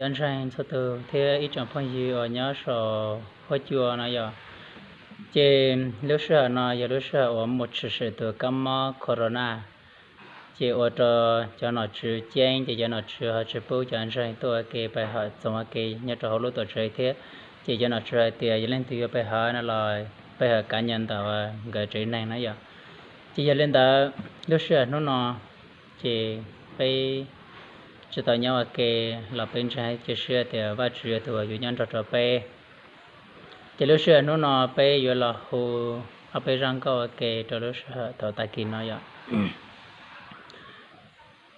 Cov ntseeg txhua tus thiab ib tsoom phooj ywg uas nyob saum huab cua no yog, ces lub sij hawm no yog lub sij hawm uas muaj tshwm sim tus kab mob corona, ces ua rau cov nom tswv ceeb, ces cov nom tswv ho tsis pub cov ntseeg tuaj ua ke, pe hawm txoos ua ke nyob rau hauv lub tuam tsev thiab. Ces cov nom tswv hais tias yog leej twg yuav pe hawm no los pe hawm kav nyas ntawm nkawd tsev neeg na yom. Ces yog li ntawd, lub sij hawm hnub no ces peb tsis tau nyob ua ke los peb ntseeg cia siab tias Vajtswv yog tus uas yuav nyob nrog rau peb. Ces lub sij hawm hnub no peb yuav los hu ob peb zaj nkauj ua ke rau lub sij hawm thaum tag kis no yom.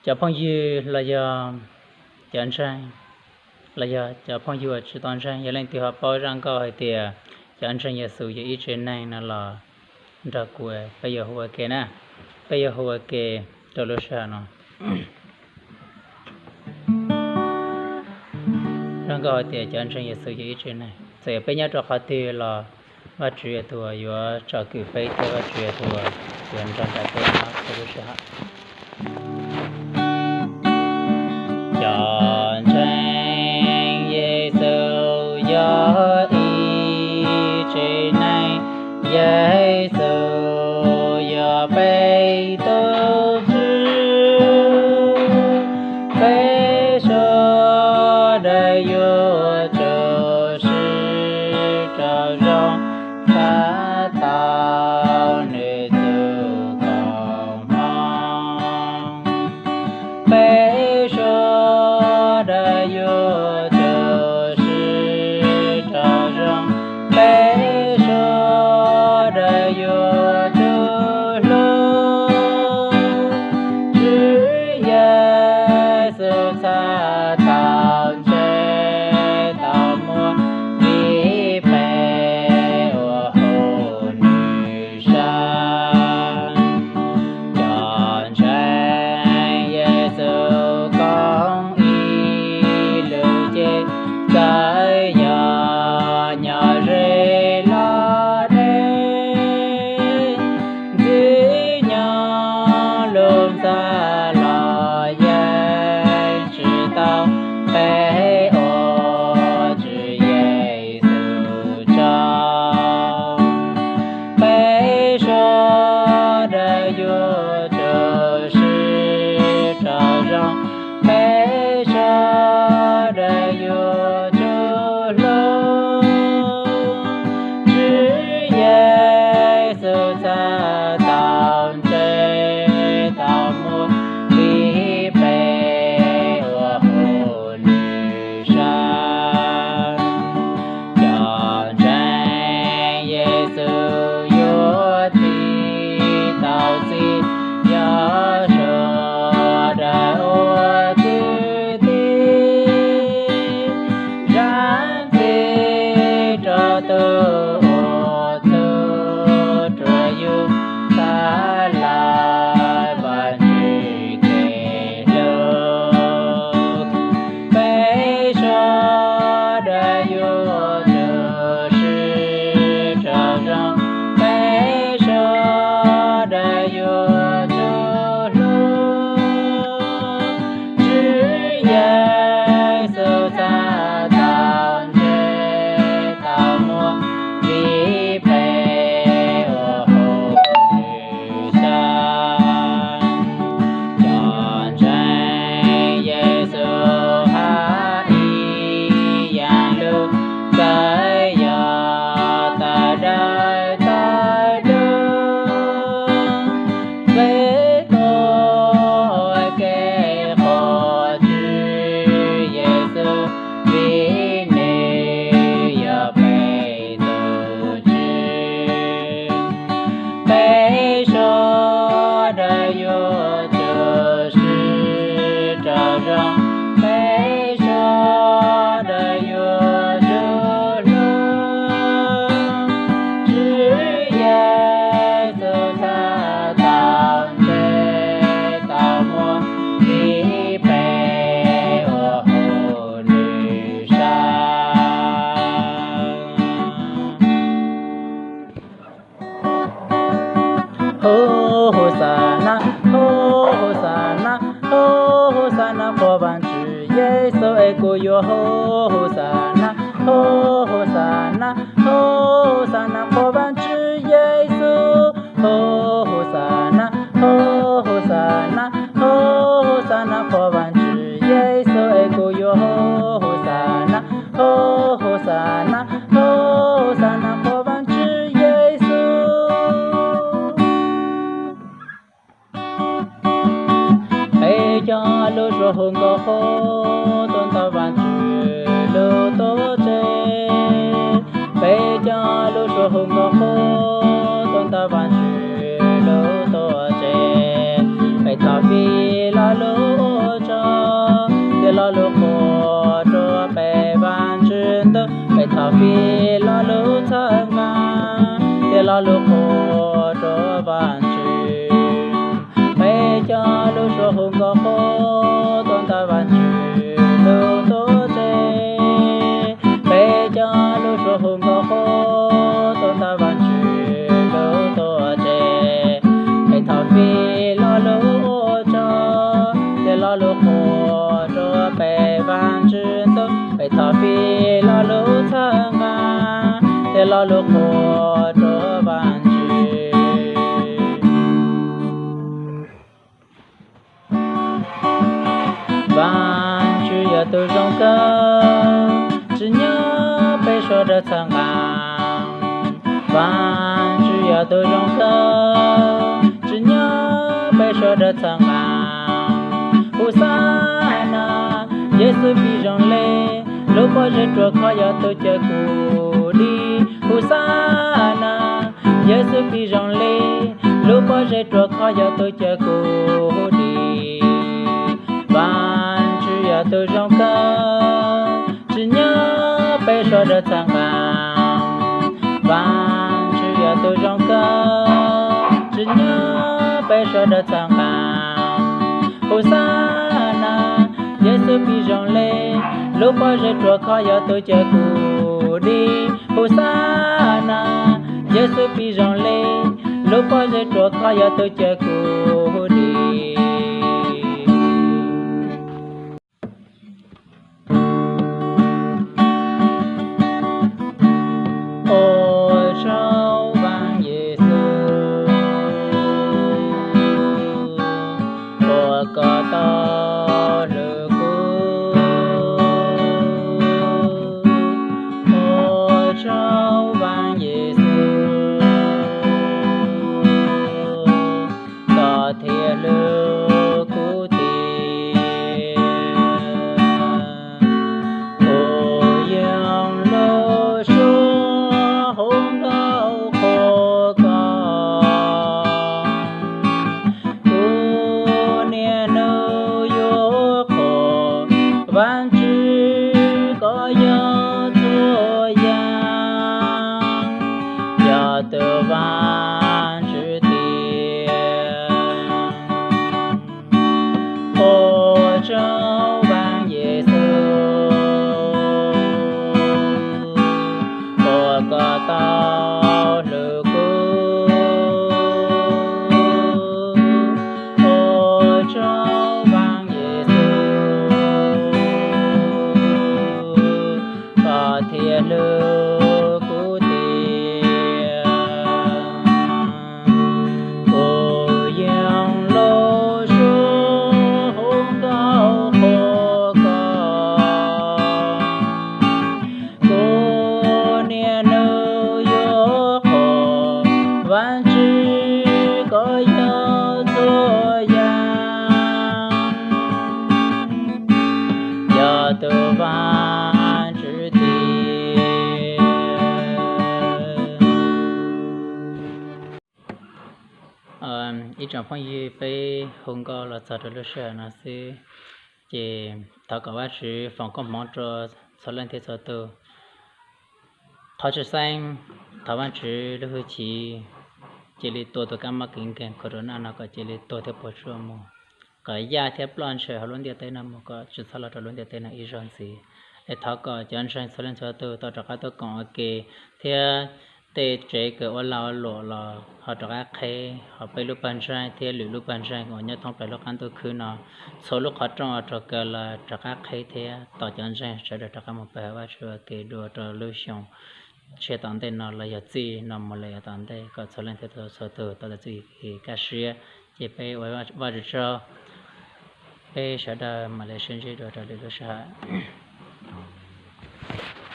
Cov phooj ywg los yog cov ntseeg, los yog cov phooj ywg uas tsis tau ntseeg, yog leej twg ho paub zaj nkauj hais tias cov ntseeg Yexus yog ib tsev neeg no los nrog kuv peb yuav hu ua ke na. Peb yuav hu ua ke rau lub sij hawm no. Zaj nkauj hais tias cov ntseeg Yexus yog ib tsev neeg, txawm yog peb nyob rau qhov twg los Vajtswv yog tus uas yuav tsom kwm peb thiab Vajtswv yog tus uas yuav nrog nraim peb nyob txhua lub sij hawm. Cov ntseeg Yexus yog ib tsev neeg, Yexus yog peb tus Tswv. Peb sawv daws yuav tsum sib raug zoo, txhawb tau nws txoj koob hmoov. Peb sawv daws yuav tsum sib raug zoo, peb sawv daws yuav tsum hlub Tswv Yexus txhawm tau ntsej Hauv Hauv Xas Nas, hauv Hauv Xas Nas, hauv Hauv Xas Nas qhuas Vaajtswv Yexus. Hauv Hauv Xas Nas, hauv Hauv Xas Nas, hauv Hauv Xas Nas qhuas Vaajtswv Yexus es kuv yuav hauv Hauv Xas Nas, hauv Hauv Xas Nas, hauv Hauv Xas Nas qhuas Vaajtswv Yexus. Peb cov lub suab hu nkauj qhuab tuaj ntawm Vaajtswv lub tuam tsev. Peb cov lub suab hu nkauj qhuab tuaj ntawm Vaajtswv lub tuam tsev. Peb thov fij lo lus ua tsaug thiab lo lus qhuas rua peb Vaajtswv ntuj. Peb thov fij lo lus txhawb nqa thiab lo lus qhuas rua Vaajtswv. Peb cov lub suab hu nkauj qhuab tuaj ntawm Vaajtswv lub tuam tsev. Peb cov lub suab hu nkauj qhuab tuaj ntawm Vaajtswv lub tuam tsev. Peb thov fij lo lus ua tsaug thiab lo lus qhuas rua peb Vaajtswv ntuj. Peb thov fij lo lus txhawb nqa thiab lo lus qhuas rua Vaajtswv. Vaajtswv yog tus zoo kawg, tsim nyog peb sawv daws txhawb nqa. Vaajtswv yog tus zoo kawg, tsim nyog peb sawv daws txhawb nqa. Hauv Xas Nas, Yexus pib zoo le, lub pob zeb ruam khov yog tus cawm kuv dim. Hauv Xas Nas, Yexus pib zoo le, lub pob zeb ruam khov yog tus cawm kuv dim. Vaajtswv yog tus zoo kawg, tsim nyog peb sawv daws txhawb nqa. Vaajtswv yog tus zoo kawg, tsim nyog peb sawv daws txhawb nqa. Hauv Xas Nas, Yexus pib zoo le, lub pob zeb ruam khov yog tus cawm kuv dim. Hauv Xas Nas, Yexus pib zoo le, lub pob zeb ruam khov yog tus cawm kuv dim. Ua tsaug Vaaj Yexus, uas koj tau hlub kuv. Ua tsaug Vaaj Yexus, koj thiaj hlub kuv tiag. Kuv yeej lub suab hu nkauj qhuas koj, kuv niaj hnub yuav qhuas Vaajtswv, koj yog txhua yaam, yog tus Vaajtswv tiag. Ua tsaug Vaaj Yexus, uas koj tau hlub kuv. Ua tsaug Vaaj Yexus, koj thiaj hlub kuv tiag. Kuv yeej lub suab hu nkauj qhuas koj, kuv niaj hnub yuav qhuas Vaajtswv, koj yog txhua yaam, yog tus Vaajtswv tiag. Ib tsoom phooj ywg, peb hu nkauj los txog rau lub sij hawm no xwb, ces thov kom Vajtswv foom koob hmoov rau txhua leej thiab txhua tus. Qhov tshwj xeeb, thov Vajtswv lub hwj chim cia li tua tus kab mob kev nkeeg corona no kom cia li tuag thiab puas tsuaj mus, kom yaj thiab ploj ntshaw hauv lub ntiaj teb no mus kom tsis txhob los rau lub ntiaj teb no ib zaug ntxiv. Es thov kom cov ntseeg txhua leej txhua tus tau rov qab tuaj koom ua ke thiab tej tsev kws ua lag ua luam los ho rov qab qheb, ho peb lub pawg ntseeg thiab lwm lub pawg ntseeg uas nyob thoob plaws lub qab ntuj khwb no, txhua lub qhov rooj ua rau kawg los rov qab qheb thiab tos cov ntseeg sawv daws rov qab mus pe hawm Vajtswv ua ke dua rau lub xyoo tshiab tom ntej no los yog txij no mus lawm yav tom ntej kom txhua leej txhua tus tau txuj ci kaj siab. Ces peb ua Vajtswv tsaug, peb sawv daws mam li sib ntsib dua rau lwm lub sij hawm.